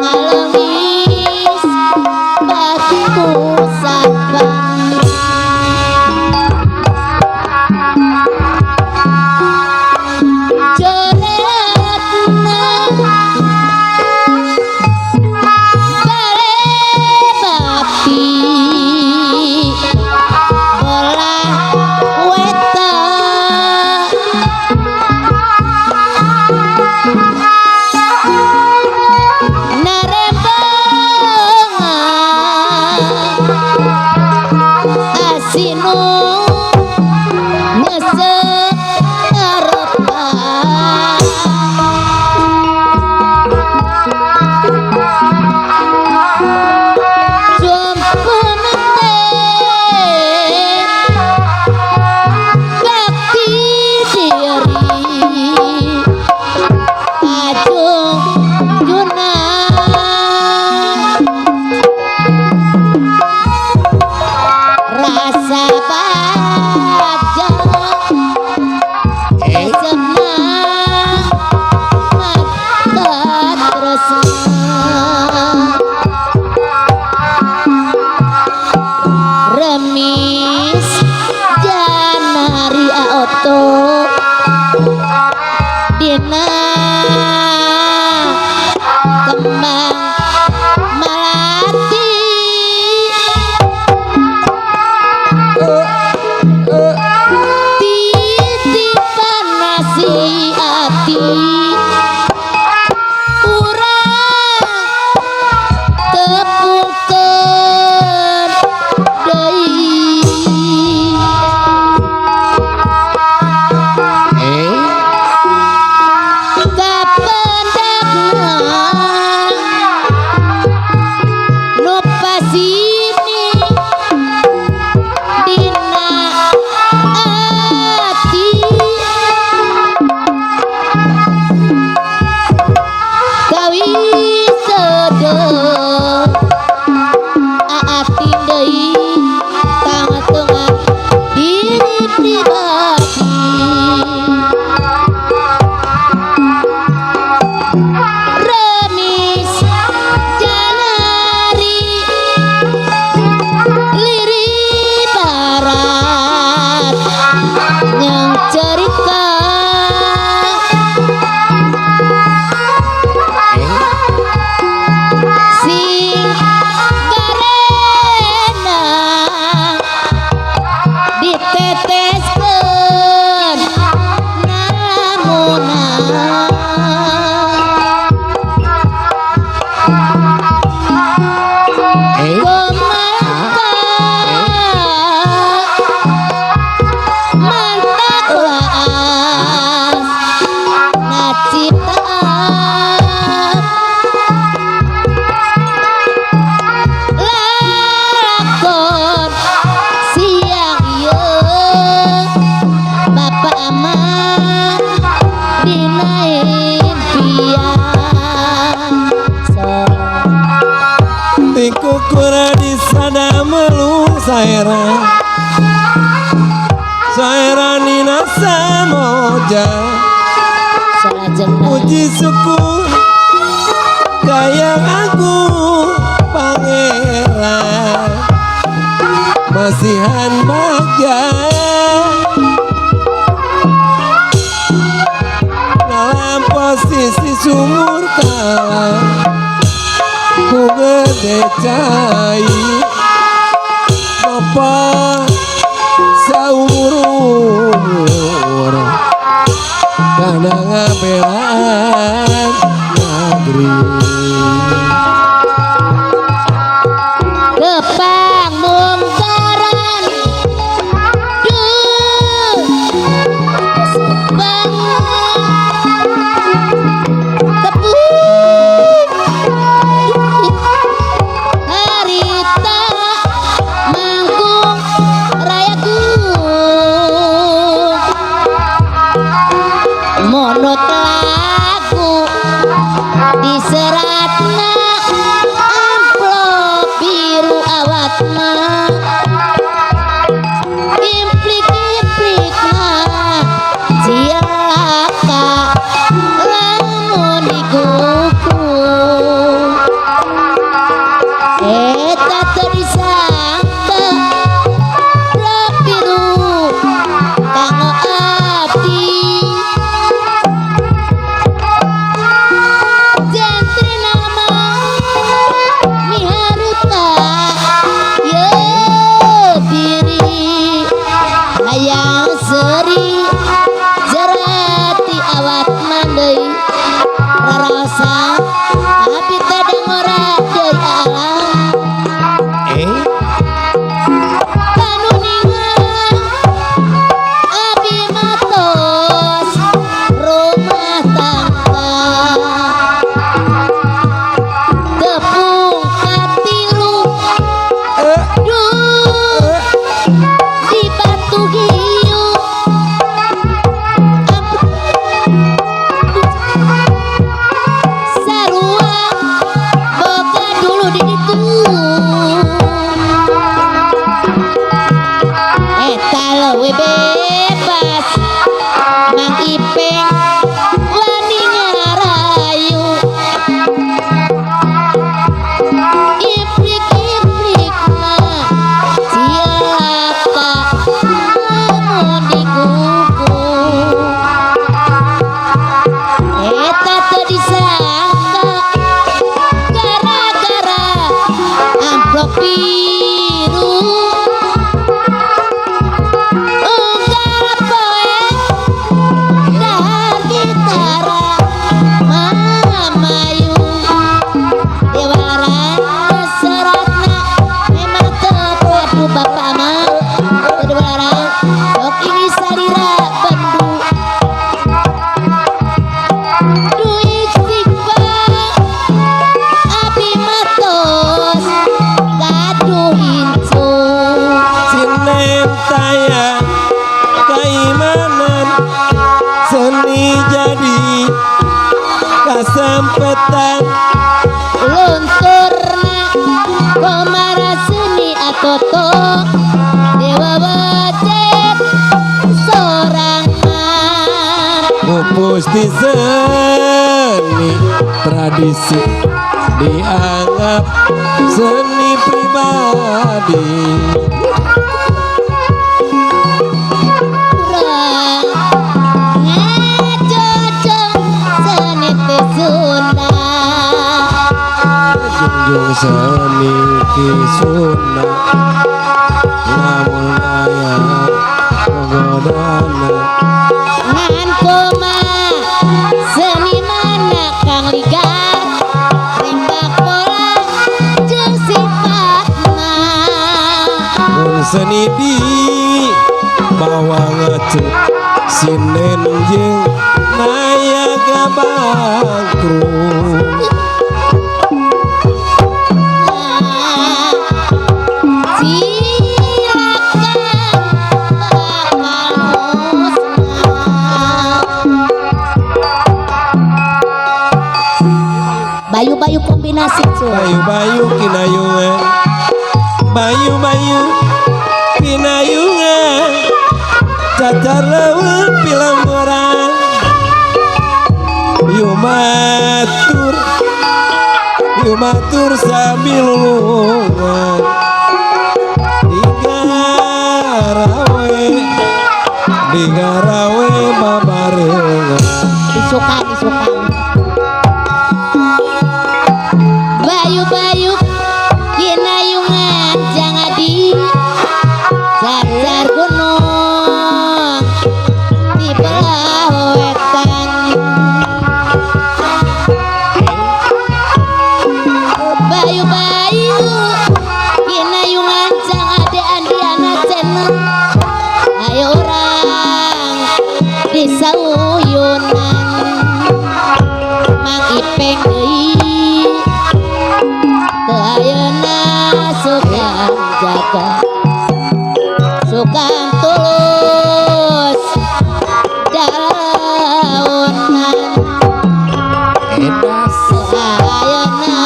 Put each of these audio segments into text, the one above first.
Ngalengis batu saban Joretna bale bapi belah wetan Narembengan asinu nyesep arepan Jumpun teh bakti diri Ajung juna rasa bagja Esepna mata tresna Remis janari aoto dina kembang melati titipan nasi ati urang tepungkeun deui. Kapendakna nu pasini dina ati kawis seudeuh aatin deui tangtungan diri pribadi Remis janari liri barat yang cerita sing garena diteteskeun nalamuna. Kumalka mantak laas ngaciptaan lalakon siang ieu Bapak ama dina impian so Tikukura di sana melung saera saera nina samoja Salajengna puji syukur kaya aku pangeran masihan bagja dalam posisi sumur kalah ku gede cai Bapak saumur-umur karena ngabelaan negeri. Kepang mungkaran duh bang tepung harita mangkung rayaku monot lagu diseratna amplop biru awatna implik-implikna cilaka lamun dikukur. Seni jadi kasempetan. Lunturna komara seni atoto dewa wajib sorangan. Pupus di seni tradisi dianggap seni pribadi. Kurang ngajojong seni teh Sunda. Junjung seni ki Sunda, lamun aya pagodana. Ngan koma seni mana kang ligar rimpak pola jeung sifatna. Mun seni di bawa ngacut sinden jeung nayaga bangkrut. Cilaka bakal musnah. Bayu-bayu kombinasi cuy. Bayu-bayu kinayungan, bayu-bayu kinayungan, cacar leuweung pilemburan. Yumatur, yumatur sambil lulungan. Digarawe, digarawe babarengan. Disuka, disuka. Bayu-bayu kinayungan jangan di cacar gunung di belah wetan. Bayu-bayu kinayungan jangan di Andiana channel. Ayo orang di sauyunan Mang Ipeng deui teu ayeuna sukan jaga sukan tulus daunan. Edas. Teu ayeuna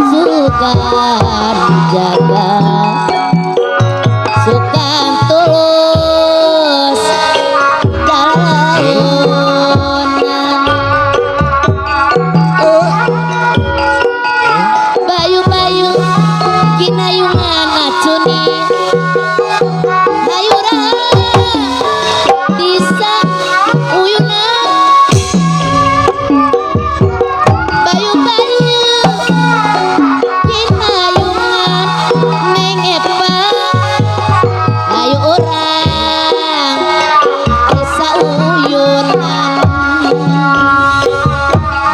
sukan jaga sukan tulus daunan. Bayu-bayu kinayungan acuni hayura disa uyunan. Bayu-bayu kinayungan Neng Epa ayo orang desa uyunan.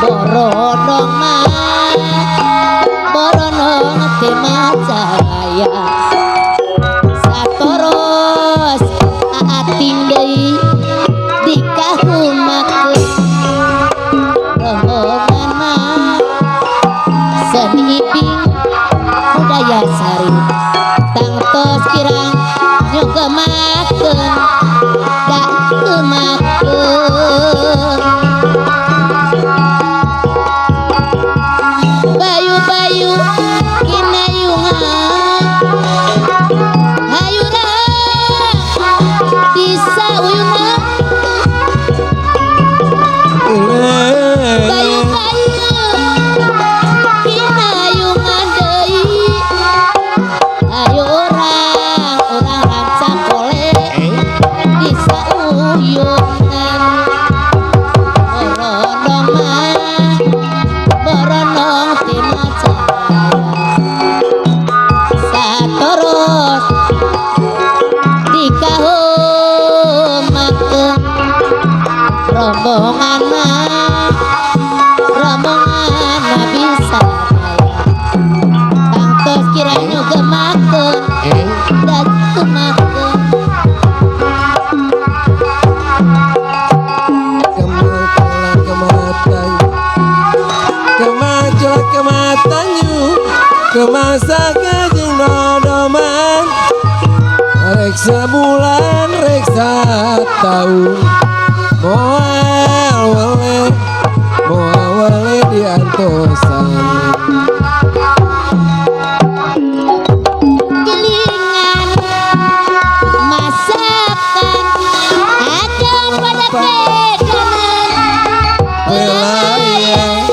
Borodong mah boronong teh macaya satoros aating deui dikahumakeun. Rombongan mah seni iping budaya sari tangtos kirang nyogemakeun da kemakeun. Bayu-bayu kinayungan hayura disa uyunan. Bayu-bayu kinayungan deui ayo orang orang rancang kole disa uyunan. Boronong mah boronong tina cahaya satoros dikahumakeun. Rombongan mah rombongan mah bisa tangtos kiranya gemakeun da gemakeun. Kematala kematan, kemacula kematanyu, kemasa jeung dodoman. Rek sabulan rek sataun. Moal wale, moal wale diantosan. Gilingan masakan agam pada kedanan Pelayan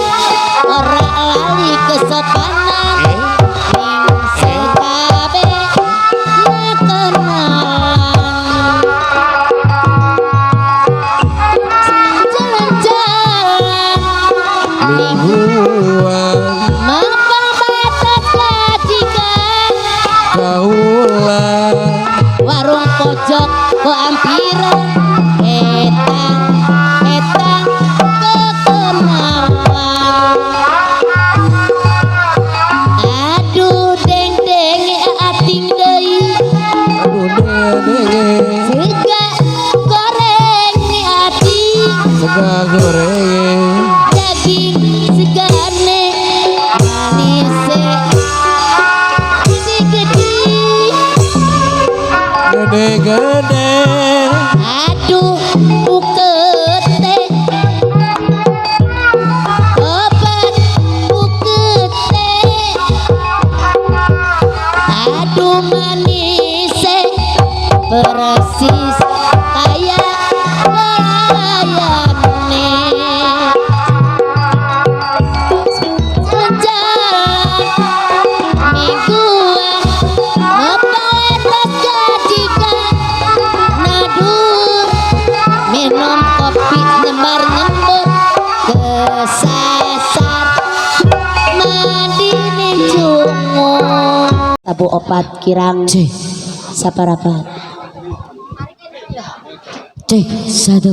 ora lali kesopanan ning sekabe kenalan jalan-jalan mingguan mapel batas gajikan kaula warung pojok keampiran etang etang kekenalan. Aduh deng deng ating deui aduh denge sega goreng ating sega goreng daging segane manis si gede gede gede. Aduh bukete obat bukete aduh manis persis kayak pelayane jalan mingguan ngepetas gajikan nadur minum kopi nyembar nyembur kesasar mandi ning tabu opat kirang saparapat. Cek satu.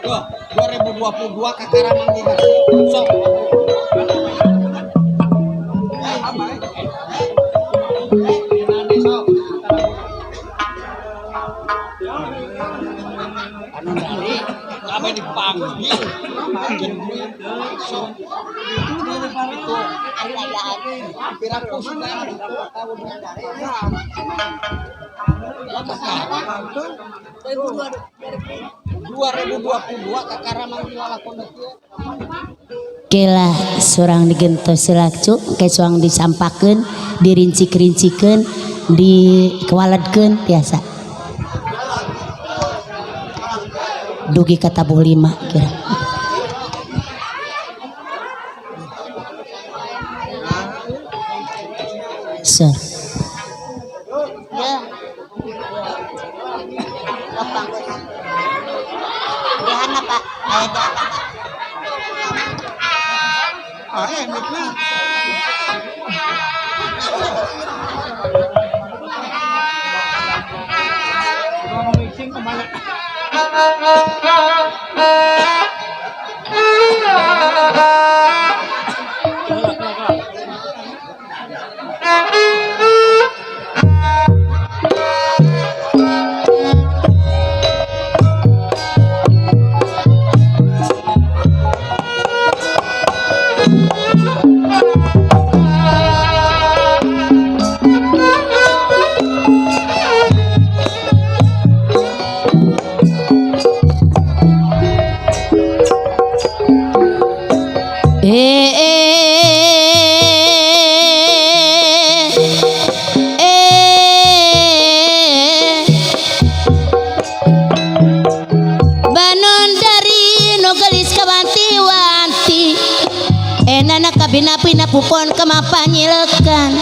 Tuh, 2022 kakara manggih sok. Anu dari kabeh dipanggil jeung sok. Itu piraku sudah tahun dari. 2022 kakara manggih lalakon kieu. Kela surang digentos selacu ke suang disampakeun dirincik-rincikeun dikewaledkeun tiasa dugi ka tabuh 5 kira. Sir. Ya. Lopang. Dihana Pak, aya di atas. Banon dari nu gelis kawanti-wanti enana kabina-pina pupon kemapanyilekan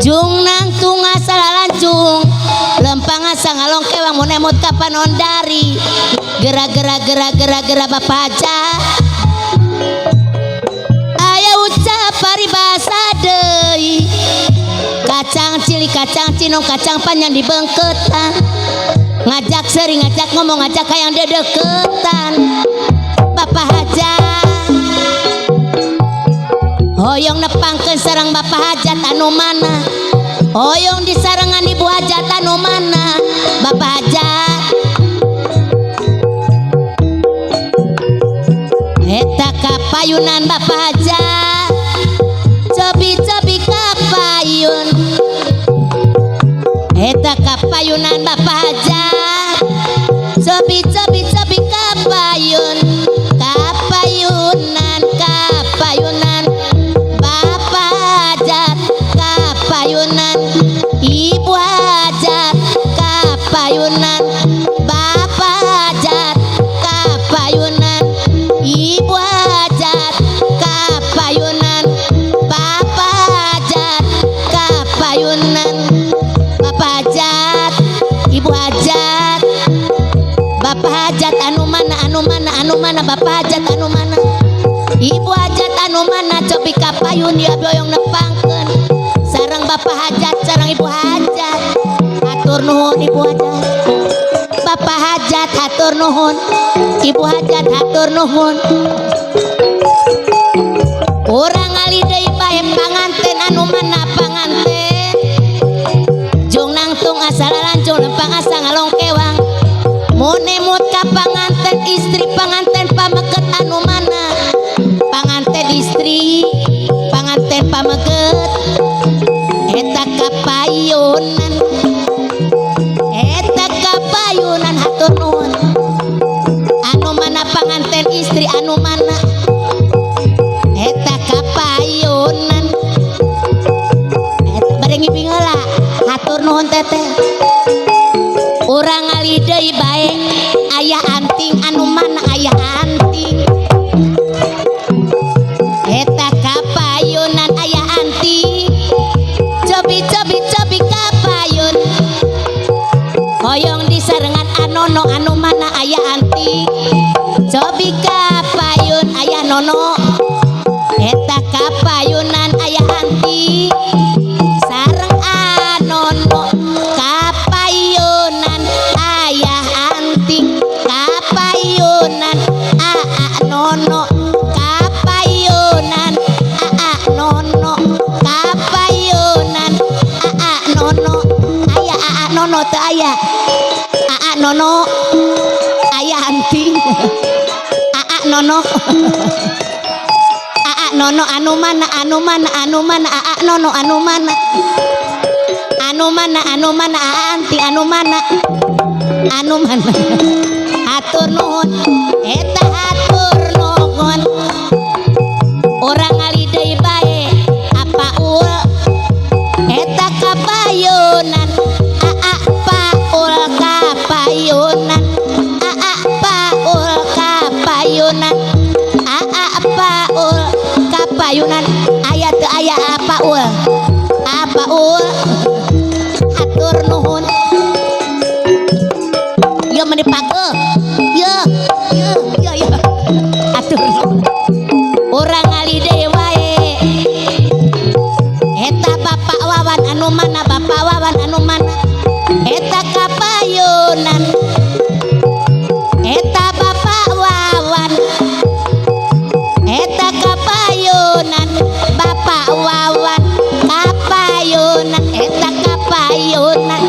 jung nangtung asal lancung lempang asa ngalong kewang mun emut ka panondari gera gera gera gera gera bapaja aya ucap paribasa deui. Kacang cilik, kacang cinong, kacang panjang dibengketan. Ngajak sering, ngajak ngomong, ngajak hayang dedeketan. Bapak Hajat hoyong nepangkeun sareng Bapak Hajat anu mana? Hoyong disarengan Ibu Hajat anu mana? Bapak Hajat eta kapayunan Bapak Hajat cobi-cobi kapayun. Eta kapayunan Bapak Hajat cobi-cobi cobi kapayun. Kapayunan, kapayunan Bapak Hajat, kapayunan Ibu Hajat, kapayunan Bapak Hajat, kapayunan Ibu Hajat, kapayunan Bapak Hajat, kapayunan Bapak Hajat, Ibu Hajat. Bapak Hajat anu mana, anu mana, anu mana, Bapak Hajat anu mana, Ibu Hajat anu mana, cobi kapayun dia boyong nepangkeun sareng Bapak Hajat, sareng Ibu Hajat. Hatur nuhun Ibu Hajat, Bapak Hajat hatur nuhun, Ibu Hajat hatur nuhun. Urang ngali deui bae panganten anu mana panganten. Jung nangtung asal lancung lempang asa ngalongkewang. Mun emut ka panganten istri, panganten pameket anu mana? Panganten istri, panganten pameket. Eta kapayunan, eta kapayunan hatur nuhun. Anu mana panganten istri anu mana? Eta kapayunan. Eta bade ngiping heula. Hatur nuhun teteh. Urang ngali deui bae aya anting anu mana aya anting. Eta kapayunan aya anting. Cobi cobi cobi kapayun. Hoyong disarengan anono anu mana aya anting. Cobi kapayun aya nono. Eta kapayunan aya anting. Sareng anono kapayunan aya anting. Kapayunan aa nono. Kapayunan aa nono. Kapayunan aa nono. Aya aa nono teu aya. Aa nono aya anting. Aa nono. Aa nono anu mana, anu mana, anu mana, aa nono anu mana? Anu mana, anu mana, aa anti anu mana? Anu mana? Hatur nuhun, eta hatur nuhun. Urang ngali deui bae apa ul? Eta kapayunan aa paul kapayunan aa paul kapayunan aa paul kapayunan. Aya teu aya apa ul? Apa ul? Hatur nuhun. Yo meni pageuh. Yo yo yo yo. Hatur nuhun. Urang ngali deui wae. Eta Bapak Wawan anu mana? Bapak Wawan anu mana? Eta kapayunan. Eta Bapak Wawan. Eta kapayunan. Bapak Wawan kapayunan. Eta kapayunan.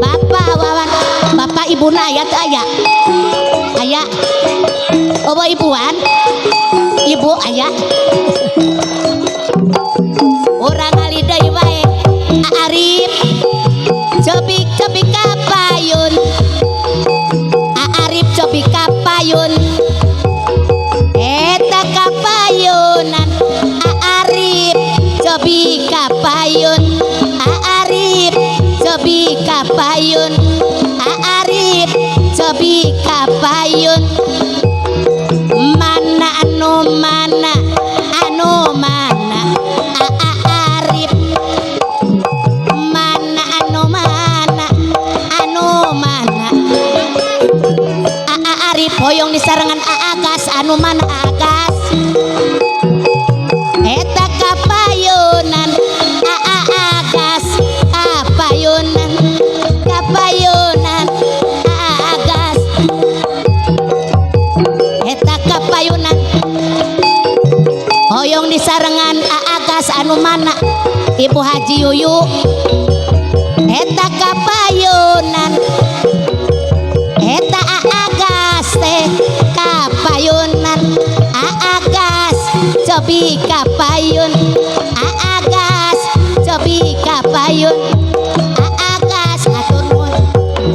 Bapak Wawan. Bapak ibuna aya teu aya? Aya. Obo ibuan? Ibu aya. Urang ngali deui wae. Arif cobi cobi kapayun. Arif cobi kapayun. Eta kapayunan. Arif cobi kapayun. Arif cobi kapayun. Arif cobi kapayun. Mana anu mana? Anu Agas anu mana Ibu Haji Yuyu eta kapayunan eta Agas teh kapayunan Agas cobi kapayun Agas cobi kapayun Agas hatur nuhun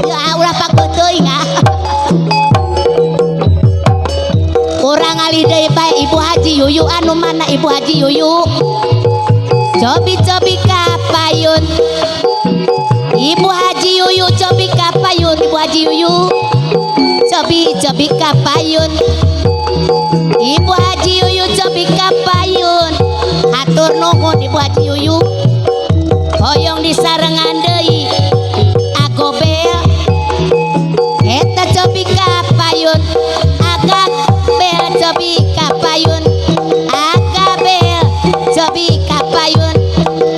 ya ulah paku teuing ah. Urang ngalih deui bae Ibu Haji Yuyu anu mana Ibu Haji Yuyu cobi-cobi kapayun Ibu Haji Yuyu cobi kapayun Ibu Haji Yuyu cobi-cobi kapayun Ibu Haji Yuyu cobi kapayun hatur nuhun Ibu Haji Yuyu hoyong disarengan deui Agobel eta cobi kapayun Agabel cobi kapayun Agabel cobi kapayun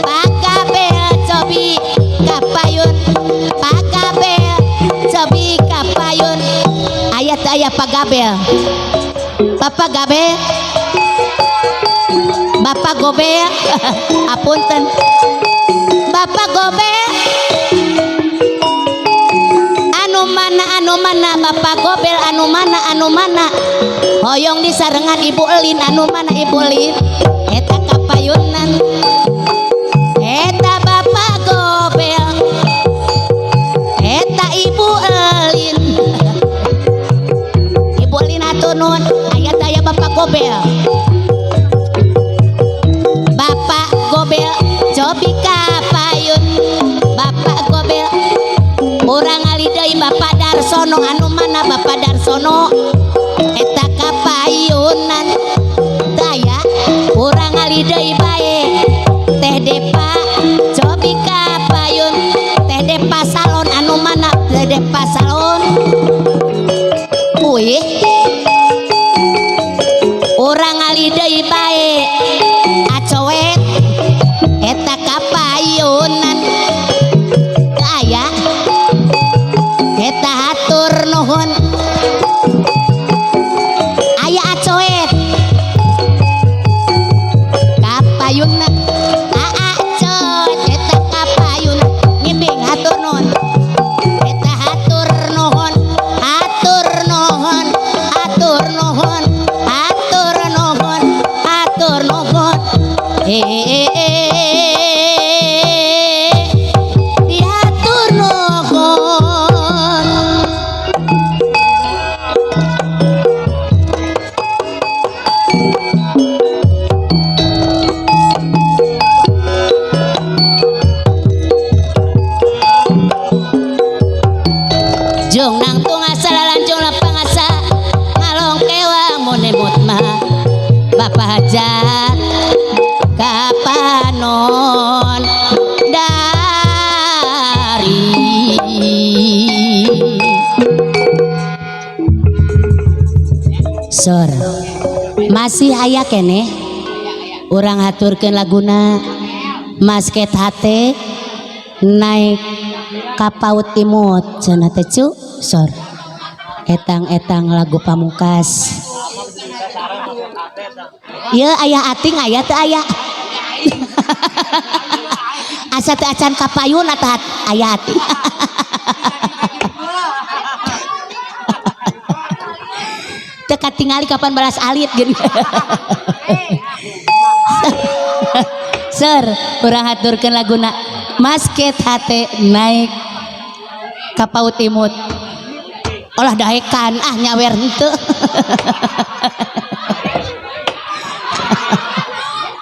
Pagabel cobi kapayun Pagabel cobi kapayun aya teu aya Pagabel Bapak Gabel Bapak Gobel apunten Bapak Gobel anu mana Bapak Gobel anu mana hoyong disarengan Ibu Elin anu mana Ibu Elin eta kapayunan eta Bapak Gobel eta Ibu Elin Ibu Elin hatur nuhun aya teh aya Bapak Gobel Bapak Gobel cobi kapayun Bapak Gobel urang ngalih deui Bapak Darsono anu mana Bapak Darsono eta kapayunan teu aya urang ngalih deui bae Teh Depa cobi kapayun Teh Depa salon anu mana Teh Depa salon uih urang ngalih deui bae Acowet eta kapayunan teu aya eta hatur nuhun aya Acoet kapayunan Acot eta kapayunan ngibing hatur nuhun eta hatur nuhun hatur nuhun hatur nuhun hatur nuhun hatur nuhun diatur nuhun. Jung nang tung asa lalanjung lapang asa ngalong kewang monemot mah Bapak Hajat kapanon dari Sor masih aya keneh urang haturkeun laguna Masket Hate naik kapaut imut cenah teh cu sor etang-etang lagu pamungkas ieu aya ating aya teu aya asa teu acan kapayun atawa aya ating teu katingali kapan balas alit geuning. Sor urang haturkeun laguna Masket Hate naik kapaut imut olah daekan ah nyawer henteu.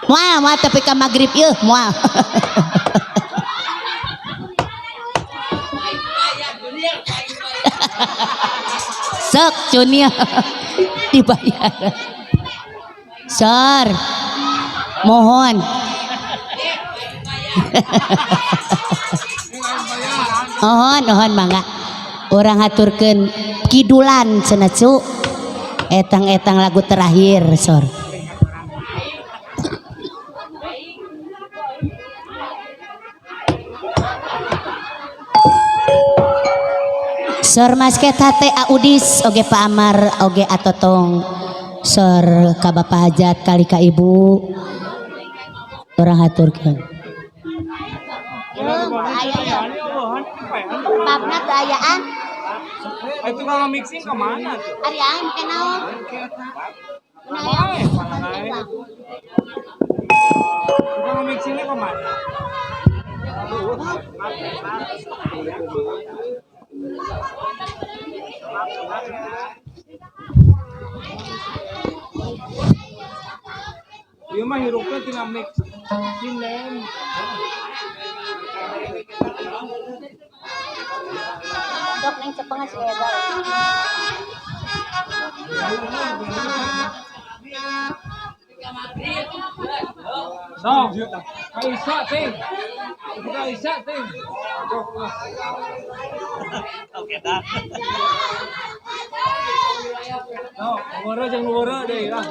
Moal moal tapi ka magrib ieu moal. Sok Junior dibayar. Sor mohon. Mohon mohon mangga urang haturkeun kidulan cenah cu etang-etang lagu terakhir sor. Sor Masket Hate Audis oge Pak Amar oge Atotong sor ka Bapak Hajat kali ka Ibu. Urang haturkeun. Aya ya. Babna teu ayaan. Itu kalau mixing kemana tuh? Ari aing teh naon? Kalau mixingnya kemana? Dia mah hirupnya tinggal mix. Sinden. Sok neng cepengan si Ega. Sok, kaisa ting. Kaisa ting. Oke dah. Sok, luwara jeung luwara deui lah.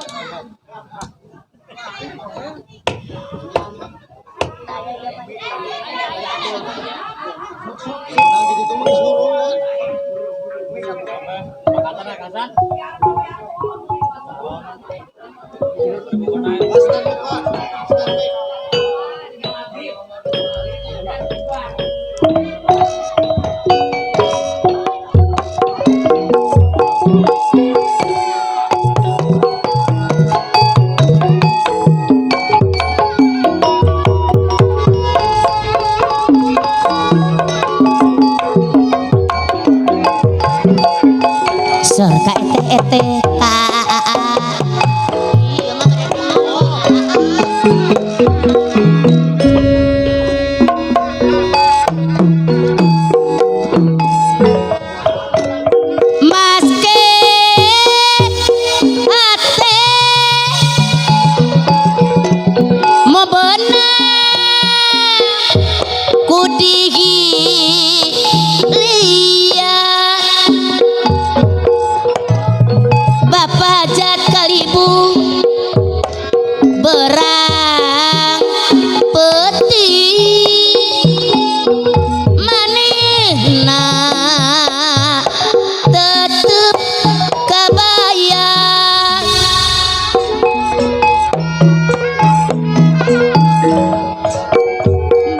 Sor ka ete ete ka a a. Ieu mah bade Maske ate mo beunang ku dihilian. Bapak jat kalibu berang peti manehna tetep kabayar.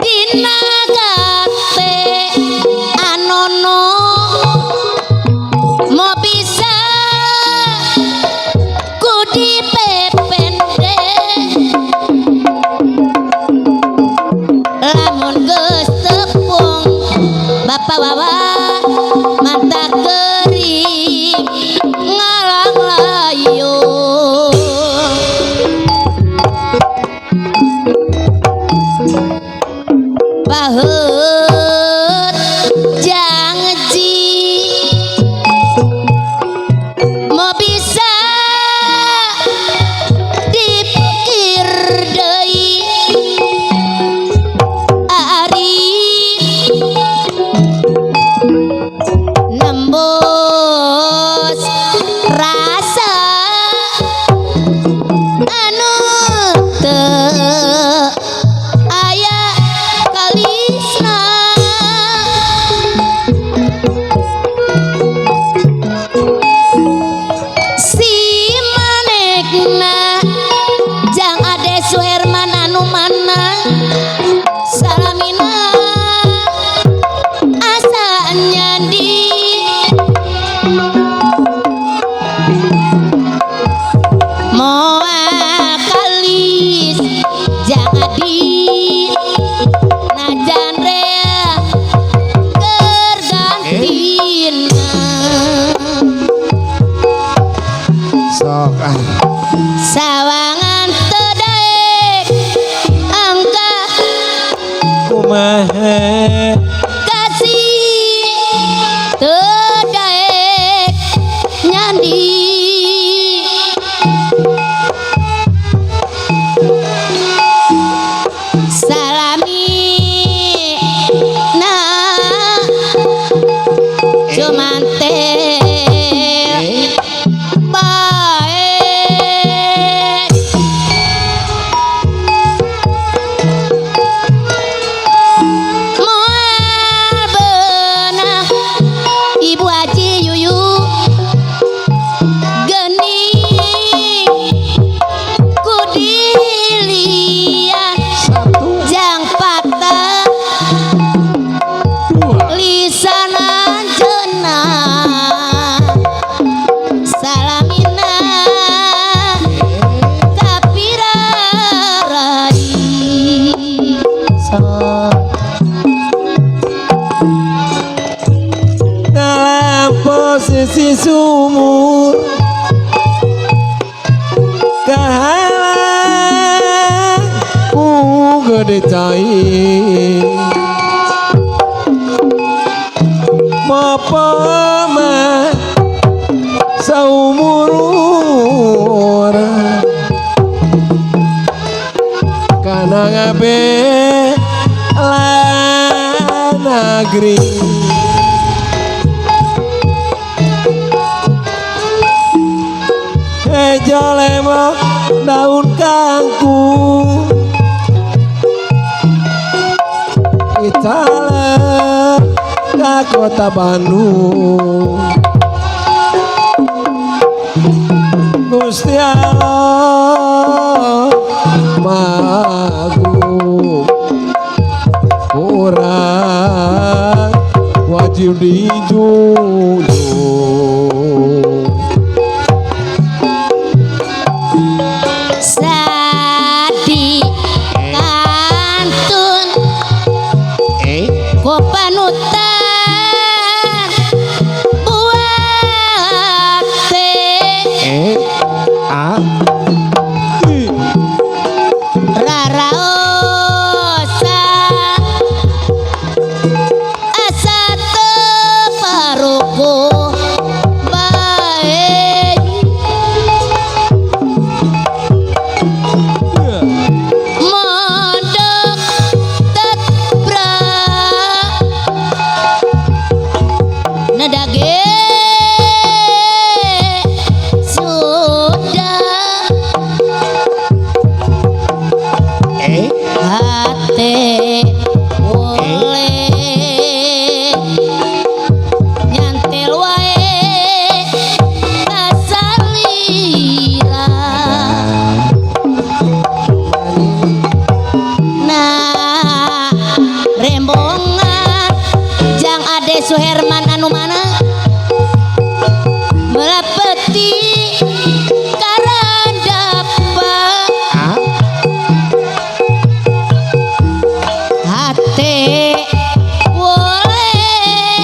Dina gate anono mo bisa ku dipepende lamun geus tepung Bapak Wawa mata kering ngalang layung. Paheut jangji mo bisa dipikir deui ari nembus rasa anu teu aya kalisna. Si manekna jang Ade Suherman anu mana salamina asa nyandi moal kalis jang Adi najan rea gergantina. Sok ah. Sawangan teu daek angka Kumaha kasih teu daek nyandi. Salami na cuman teh bae. Moal di sumur kahalang ku gede cai mopo mah saumur urang kana ngabela negeri. Hejo lemok daun kangkung Icalek ka kota Bandung. Gusti Allah Maha Agung, urang wajib dijunjung. Sadi kantun ku panutan buate E A I raraosan asa teu parukuh bae mondok tetbrak nedage sudah E hate boleh nyantel wae kasalira. Nah rembongan jang Ade Suherman anu mana merapeti karandapa A hate boleh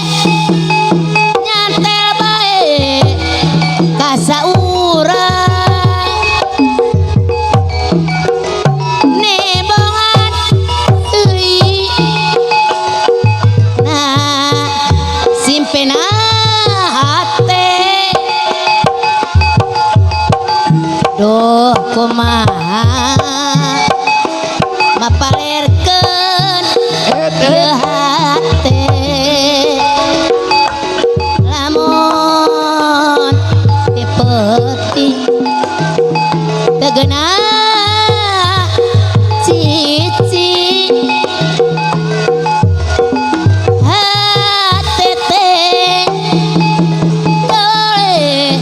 nyantel bae kasaurang nembongan euy nah simpena hate duh kumaha mapalerkeun ieu hate lamun ti peuting teu geunah cicing hate teh boleh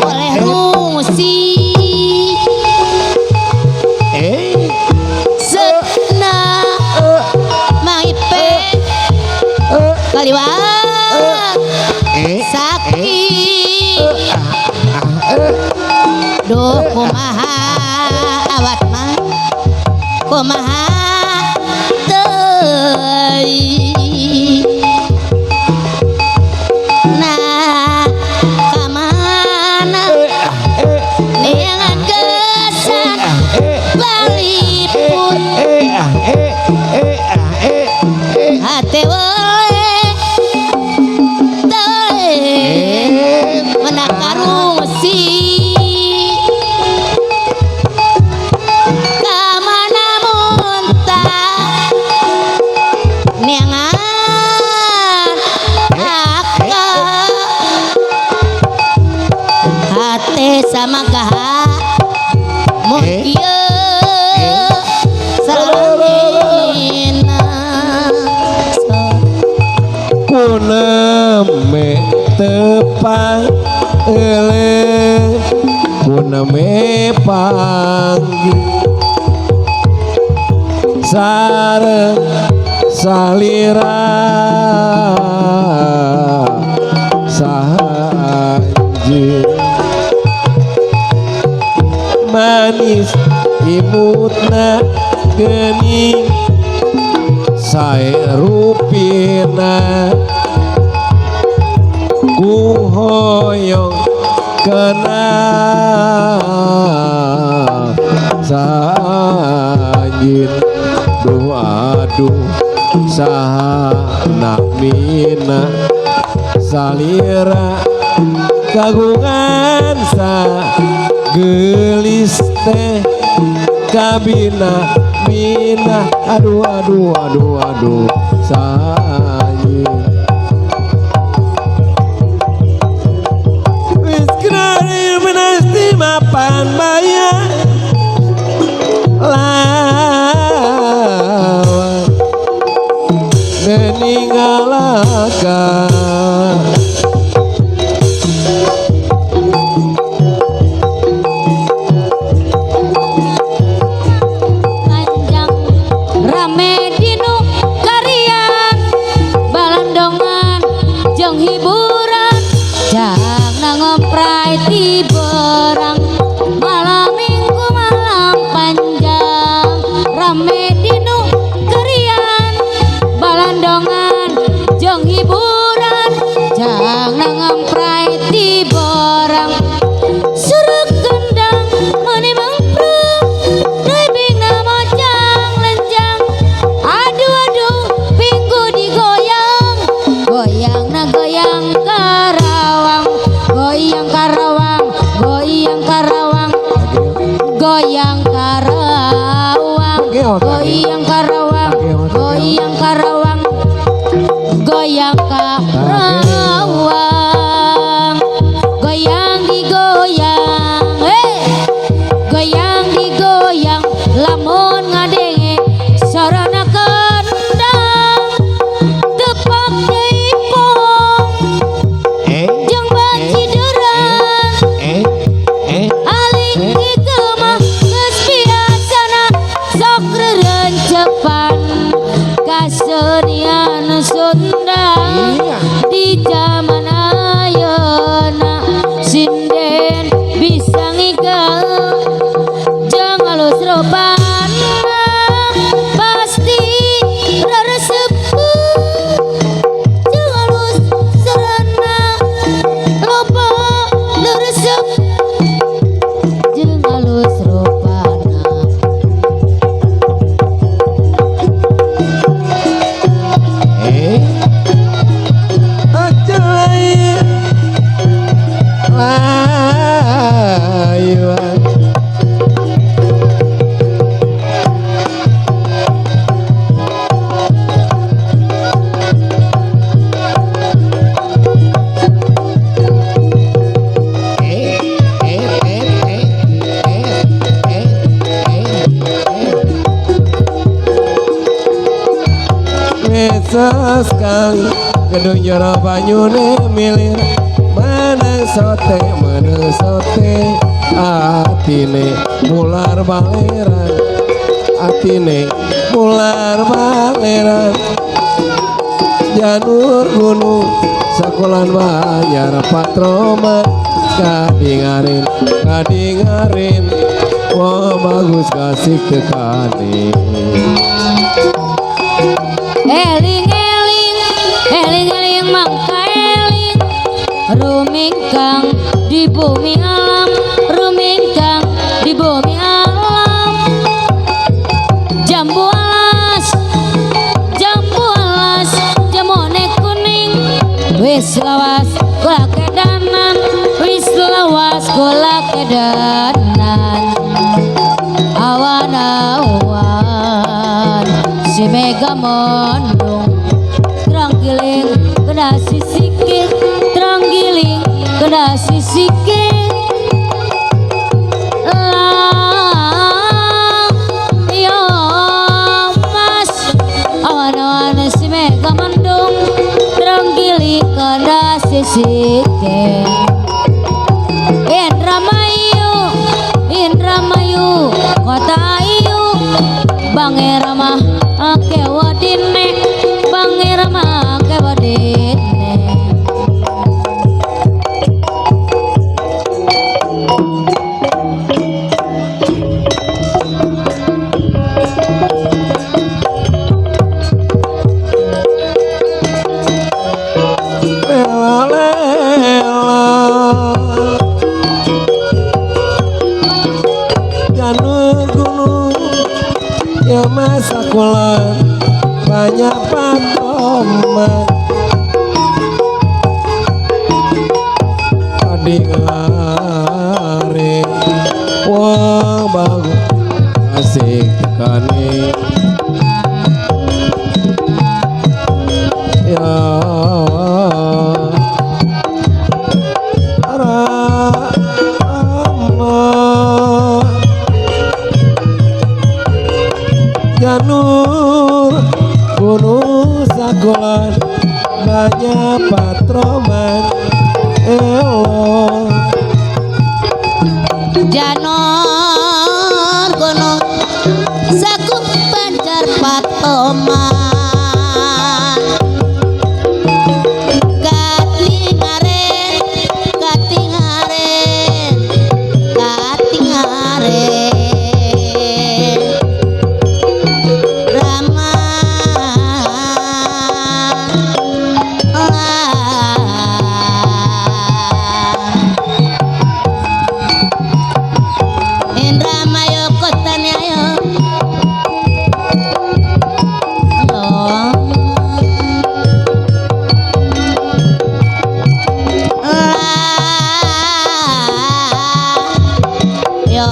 boleh rungsi E Setna Mang Ipe kaliwat E sakit duh kumaha awat mah kumaha teuing nah kamana neangan kesan balipun E A E E A E E hate boleh teuing menakarungsi kamana muntah neangan akal hate sama gaha mun kieu salamina. Kuneme tepang ele kuneme panggih sareng salira saha anjeun manis imutna geuning sae rupina. Ku hoyong kenal saanjin. Duh aduh saha namina salira kagungan sa gelis teh kabina mina. Aduh aduh aduh aduh saanjin. Wis kenari menasti mapan baya lawan deningalaka. Panjang rame dinu karian balandongan jeung hiburan jang ngompray ti berang malam minggu malam panjang rame dinu karian balandongan jeung hiburan jang ngompray ti berang suruk gendang meuni mengprung nebingna mojang lenjang aduh aduh pinggu digoyang goyang na goyang Karawang goyang Karawang goyang Karawang goyang Karawang goyang Karawang goyang Karawang goyang Karawang goyang digoyang goyang digoyang lamun ngadenge sorana kendang tepak deui pong jeung bacideran alik kitu mah geus biasana sok rerencepan kasenian Sunda di zaman ayeuna sinden bisa ngigal jeung alus rupana pasti reresepeun jeung alus sarana loba nu resep jeung alus rupana. Sekali gedung jero banyune milir meneng sote meneng sote atine mular baleran atine mular baleran janur gunung sakolan banjar patroman kadingarin kadingarin wong bagus kasih tekane. Eling eling eling eling mangka eling rumingkang di bumi alam rumingkang di bumi alam jambu alas jamone kuning wis lawas kula kedanan wis lawas kula kedanan awan awan si mega mendung terang giling kena sisike terang giling kena sisike lang yo mas awan awan si mega mendung terang giling kena sisike. Indramayu Indramayu kota ayu Bangeramah kewadine Bangeramah kewadine. Lele Sakulon banyak patoman Kadingare wong bagus asik tekane ya Rama Janur Gunung Sagolan banyak patroman elo Janur Gunung Saku Banjar Patoman Katingaren katingaren katingaren Rama Indramayu kotane ayo Ya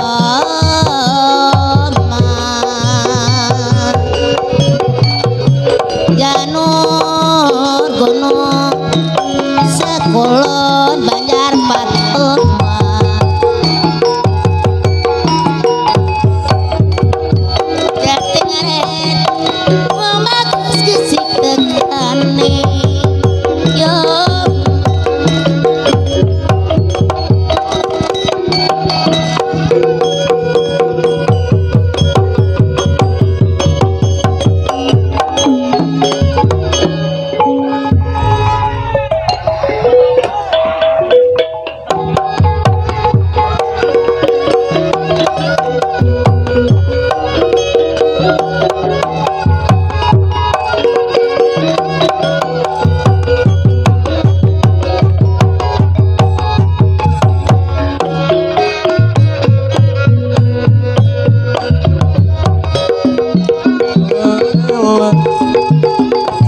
Janur Gunung Sekulon Banjar Patoman Katingaren wong bagus gesik tekane yo.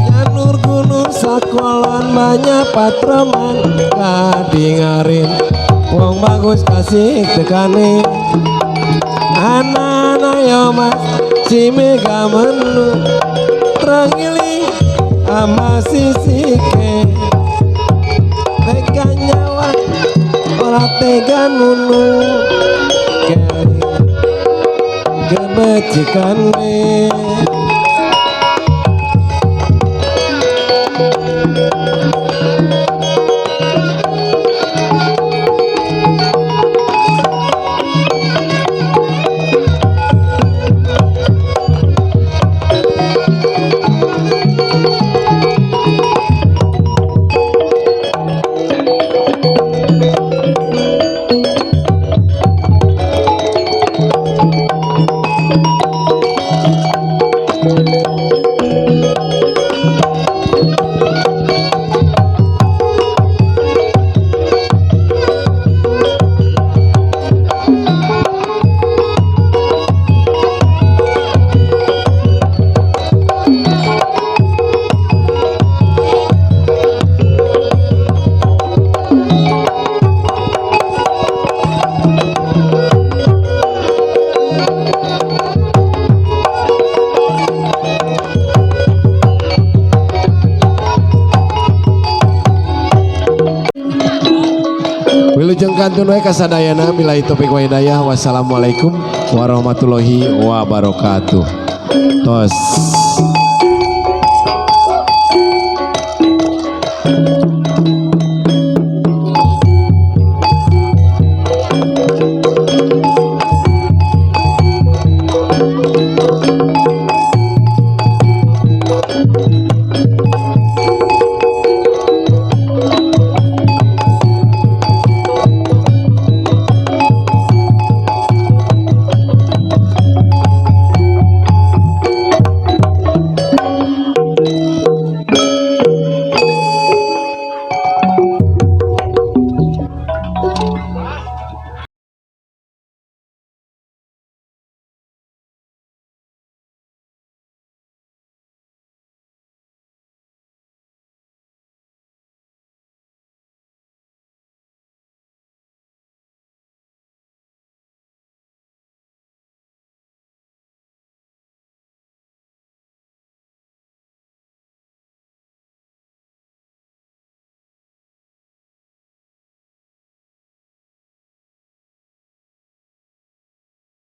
Janur Gunung Sakolon banyak patroman kadingarin wong bagus kasih tekane anak-anak yo mas si mega menu trangiling ama sisike tega nyawa ora tega nunu keri kebecikane. Wilujeng kantun we kasadayana billahi taufik wa hidayah. Wassalamualaikum warahmatullahi wabarakatuh. Tos.